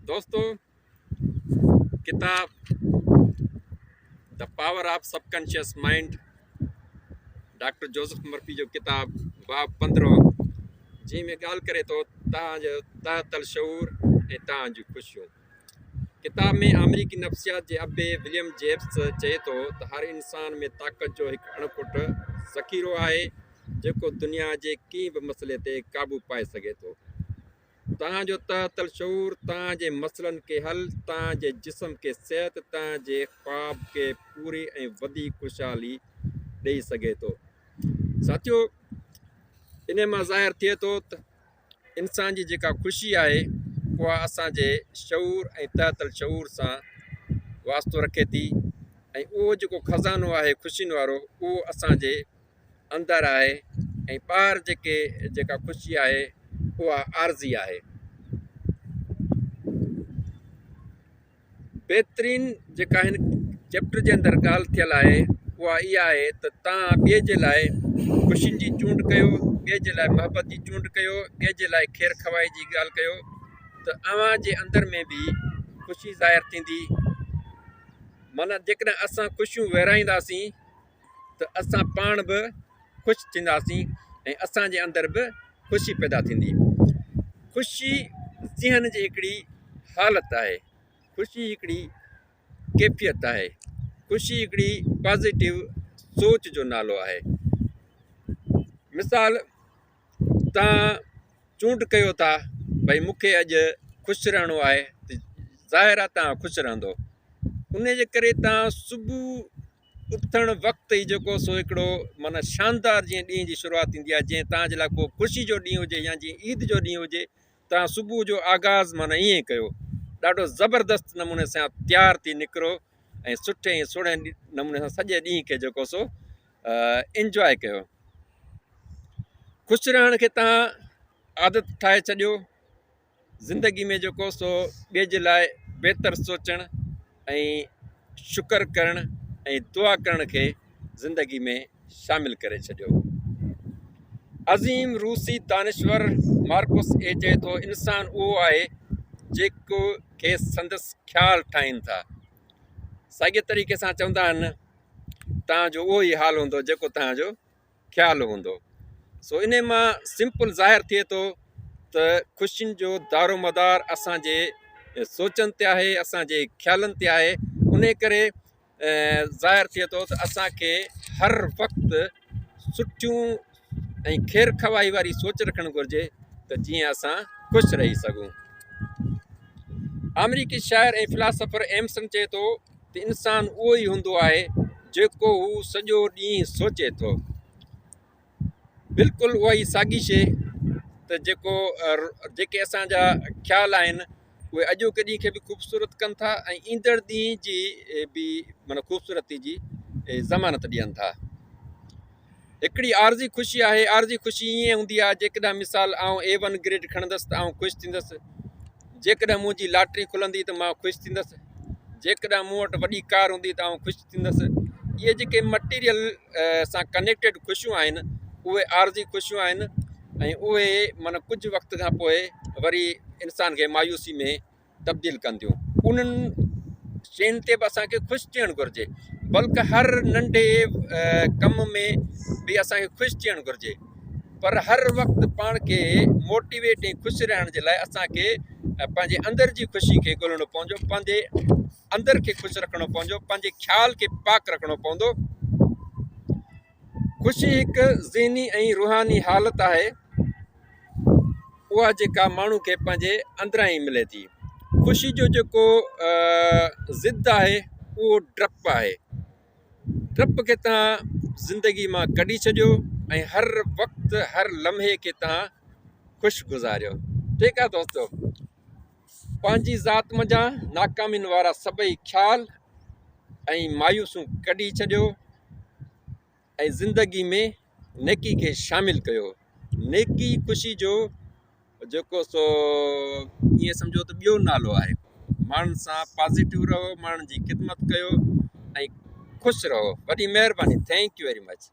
دوستو ڪتاب The Power of Subconscious Mind doctor Joseph Murphy جو ڪتاب باب پندرهون جنهن ۾ ڳالهه ڪري ٿو توهان جو تحت الشعور ۽ توهان جون خوشيون ڪتاب ۾ آمريڪي نفسيات جي ابي وليم جيبس چئي ٿو ته هر انسان ۾ طاقت جو هڪ اڻکٽ ذخيرو آهي جيڪو دنيا جي ڪنهن به مسئلي تي قابو پائي سگهي ٿو توهان جو تحت الشعور توهان جي مسئلن کي حل، توهان جي جسم کي صحت، توهان جي خواب کي پوري ۽ وڌيڪ خوشحالي ڏئي سگهي ٿو. ساٿيو! انهي مان ظاهر ٿئي ٿو ته انسان جي جيڪا خوشي آهي اها اسان جي شعور ۽ تحت الشعور سان واسطو رکي ٿي ۽ اهو جيڪو خزانو آهي خوشين وارو اهو اسان جي اندر آهي ۽ ٻاهر جيڪي جيڪا خوشي آهي اها عارضي آهي. بهترين جيڪا هن چيپٽر جي اندر ڳالهه ٿيل آهي اها اها آهي ته توهان ٻئي جي لاء خوشين جي چونڊ ڪيو ٻئي جي لاء محبت جي چونڊ ڪيو ٻئي جي لاء خير خواهي جي ڳالهه ڪيو ته اوهان جي اندر ۾ به خوشي ظاهر ٿيندي معنيٰ جيڪڏهن اسان خوشيون ورهائينداسين ته اسان پاڻ به خوش ٿينداسين ۽ اسان جي اندر به خوشي پيدا ٿيندي. خوشي ذهن جي هڪڙي حالت آهي، خوشي هڪڙي ڪيفيت آهي، خوشي هڪڙي پازيٽو سوچ جو نالو آهي. مثال توهان چونڊ ڪيو ٿا ڀئي مون کي اڄ خوش رهڻو آهي ته ظاهر آهي توهان خوش رهندو ان جي ڪري توهان صبح اٿڻ وقت ئي جيڪو سو هڪڙو معنيٰ شاندار جيئن ڏينهن جي شروعات ٿيندي آهي جيئن توهان جي لاء ڪو خوشي جو ڏينهن هجي يا جيئن عيد جو ڏينهن هجي توهان صبح جو آغاز معنيٰ ائين ڪيو ڏاڍو زبردست نموني سان تيار ٿي نڪرو ۽ سٺي ۽ سهڻي نموني سان سڄي ڏينهن کي جيڪو سو انجواء ڪيو خوش رهڻ کي توهان عادت ٺاهي ڇڏيو زندگي ۾ جيڪو سو ٻئي جي لاء بهتر سوچڻ ۽ شڪر ڪرڻ ۽ دعا ڪرڻ کي زندگي ۾ شامل ڪري ڇڏيو. عظيم روسي دانشور مارڪس اي چئي ٿو انسان اهو آهي جيڪو کيس سندس خيال ٺاهين ٿا. ساڳي طريقي سان چوندا آهن توهان جو اهو ئي حال هوندو جيڪو توهان جو خيال هوندو. سو انهي مان سمپل ظاهر ٿئي ٿو ته خوشين جو دارومدار اسان جي سوچن تي آهي، اسان جي خيالن تي آهي، انهي ڪري ظاهر ٿئي ٿو ته اسان کي هر وقت سٺيون ۽ خير خواهي واري سوچ رکڻ گهرجي ته جيئن اسان خوش رهي سگهون. آمريڪي شاعر ۽ فلاسافر ايمسن چئي ٿو ته انسان اهو ئي هوندو آهي جيڪو هو سڄو ڏينهن سوچي ٿو. بلڪل اها ئي ساڳي شيء ته جيڪو جيڪي اسان جا خيال آهن اهي اڄوڪي ڏينهن کي به خوبصورت ڪن ٿا ۽ ايندڙ ڏينهن جي به معنيٰ خوبصورتي جي ضمانت ڏين ٿا. هڪڙي عارضي خوشي آهي، عارضي خوشي ائين هوندي آهي جيڪڏهن مثال آئون اي ون گريڊ کڻندس ته آئون خوش ٿيندس، جيڪڏهن منهنجي لاٽري کلندي ته مان خوش ٿيندس، جيڪڏهن مون وٽ وڏي ڪار هوندي ته آئون خوش ٿيندس. اهي جيڪي مٽيريل سان ڪنيڪٽيڊ خوشيون آهن اهي عارضي خوشيون آهن ۽ اهي معنيٰ ڪجهه وقت کان پوء وري انسان کي مايوسي ۾ تبديل ڪن ٿيون. انهن شين تي به اسان کي خوش ٿيڻ گهرجي بلڪ هر ننڍي ڪم ۾ به اسان کي خوش ٿيڻ گهرجي پر هر وقت پاڻ کي موٽيويٽ ۽ خوش رهڻ جي لاء اسان کي پنهنجي اندر جي خوشي کي ڳولڻو پوندو پنهنجي اندر کي خوش رکڻو پوندو پنهنجي خيال کي پاڪ رکڻو پوندو خوشي هڪ ذهني ۽ روحاني حالت آهي اها جيڪا ماڻهو کي پنهنجي اندران ئي ملي ٿي. خوشي جو جيڪو ضد آهي اهو ڊپ آهي. ڊپ کي توهان زندگي مان ڪڍي ڇڏيو ۽ هر وقت هر لمحي کي توهان خوش گذاريو. ٺيڪ آهي دوستو پنهنجي ذات منجهان ناڪامين وارا سڀئي خيال ۽ مايوسيون ڪڍي ڇڏيو. ۽ زندگي ۾ نيڪي کي شامل ڪيو. نيڪي خوشي جو جيڪو سو ائين سمجهو ته ٻيو نالو آهي. ماڻهن سان پازيٽو رهو، ماڻهن جي خدمت ڪيو ۽ خوش رهو. وڏي مهرباني thank you very much.